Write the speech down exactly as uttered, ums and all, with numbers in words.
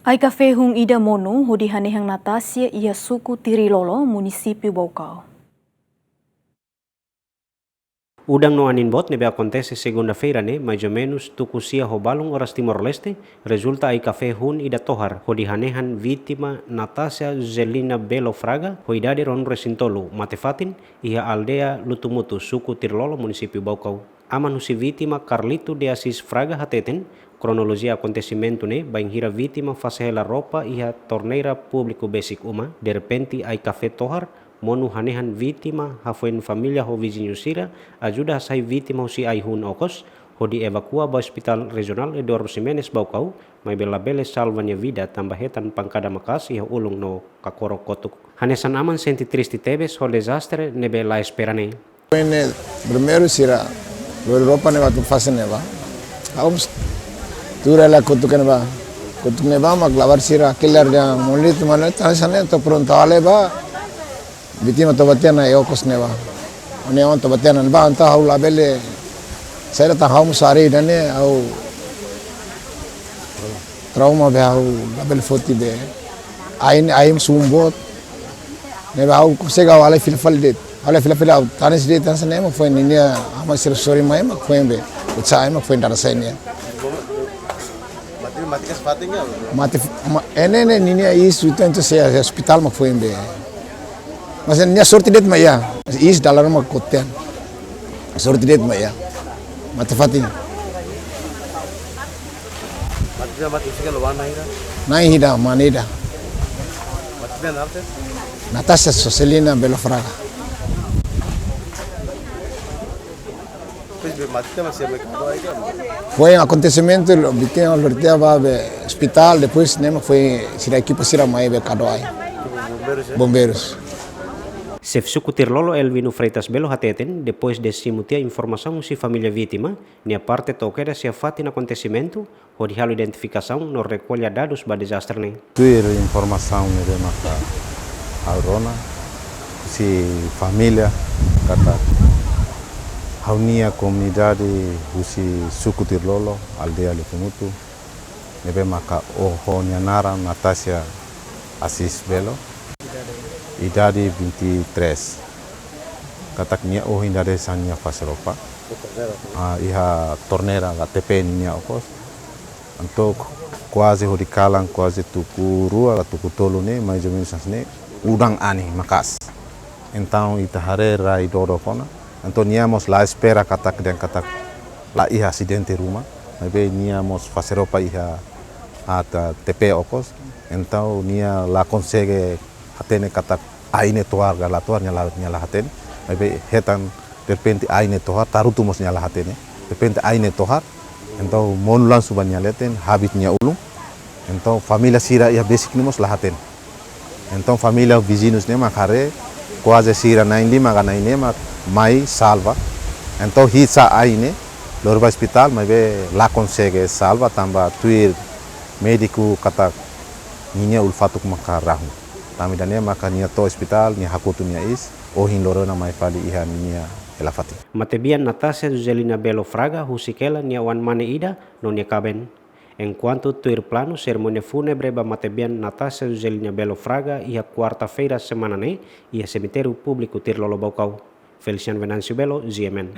Ai-kafé hun ida monu hodi hanehan Natásia iha suku Tirilolo, munisípiu Baucau. Udan no anin boot ne'ebé akontese segunda-feira ne'e, mais ou menus tuku sia ho balun oras Timor-Leste, rezulta ai-kafé hun ida tohar hodi hanehan vítima Natásia Joselina Belo Fraga, ho idade ruanulu-resin-tolu, mate fatin iha aldeia Lutumutu, suku Tirilolo, munisípiu Baucau. Aman husi vítima, Carlito de Assis Fraga, hateten kronolojia akontesimentu ne'e, bainhira vítima fase hela roupa iha torneira públiku besik uma, derrepente ai-kafé tohar monu hanehan vítima, hafoin família ho viziñu sira ajuda hasai vítima husi ai hun okos, hodi evakua ba Hospital Rejionál Eduardo Ximenes Baucau, maibé labele salva nia vida tanba hetan pankada maka'as iha ulun no kakoro kotuk. Hanesan aman sente triste tebes ho dezastre ne'ebé la espera ne'e. Foin ne'e primeiru sira lori roupa ne'ebá atu fase ne'ebá. Ha'u mós tuur hela kotuk ne'ebá. Kotuk ne'ebá mak labarik sira kilar dia monlit mana tan hanesan ne'e, entaun prontu ha'u hela bá. Vítima toba tiha ona ai okos ne'ebá. Ó-nia oan toba tiha ona ne'ebá, entaun ha'u labele saida tan, ha'u mós haree ida-ne'e, ha'u trauma be, ha'u labele foti be. Ai, ai mós hun boot. Ne'ebé ha'u konsege ha'u halo fila fali de'it. Ha'u halo fila fali, ha'u tanis de'it, tanis ne'e mak foin ninia aman sira sorin mai mak foin be. Utsa ai mak foin dada sai nia. Mate, mate kas fatin ya? Mate, ma-, eh, ne'e, ne'e, ninia iis entaun, entaun sei hospital mak foin be. Mas nia sorte de'it mak iha. Iis dalan mak ko'alia. Sorte de'it mak iha. Mate fatin. Mate, mate, fica lo van a ir. Na'in ida, mane ida. Mate, bien, arte. Natásia Joselina Belo Fraga. Depois be mate, mas se me acabou aí, cara. Foin akontesimentu, lo, vítima lori tiha bá be ospitál, depois ne'e mak foin sira ekipa sira mai be kadu ai. Bombeiros, eh? Bombeiros. Xefe suku Tirilolo, Elvino Freitas Belo, hateten, depois de simu tiha informasaun husi família vítima, nia parte to'o kedas iha fatin akontesimentu, hodi halo identifikasaun no rekolla dadus ba dezastre ne'e. Tuir informasaun ne'ebé maka ha'u rona husi família katak ha'u-nia komunidade husi suku Tirilolo, aldeia Lutumutu, ne'ebé maka oho nia naran Natásia Assis Belo, idade vinte e três. Katak nia ohin dadeer-saan nia fase roupa. Ah, iha torneira ka T P ninia okos. Entaun kuaze hodi kalan, kuaze tuku rua ka tuku tolu ne'e, mais ou menus hanesan ne'e, udan anin maka'as. Entaun ita haree rai dodok ona. Entaun nia mós la espera katak dehan katak la iha asidente ruma. Maibé nia mós fase roupa iha, ah, ta-, T P okos. Entaun nia la konsege hatene katak ai ne'e tohar ka la tohar, nia la, nia la hatene. Maibé hetan derrepente ai ne'e tohar, tarutu mós nia la hatene. Derrepente ai ne'e tohar. Entaun monu langsung ba nia leten, habit nia ulun. Entaun família sira iha besik ne'e mós la hatene. Entaun família viziñus ne'e mak haree, kuaze sira na'in lima ka na'in enam mak mai salva. Entaun hisa ai ne'e, lori ba ospitál, maibé la konsege salva, tanba tuir médiku katak ninia ulun-fatuk maka rahun. Tanba ida-ne'e maka nia to'o ospitál, nia hakotu nia iis, ohin loro ona mai fali iha ninia hela fatin. Matebian Natásia Joselina Belo Fraga husik hela nia oan-mane ida no nia kaben. Enkuantu tuir planu, serimónia fúnebre ba matebian Natásia Joselina Belo Fraga iha kuarta-feira semana ne'e, iha semitériu públiku Tirilolo Baucau. Feliciano Venâncio Belo, G M N.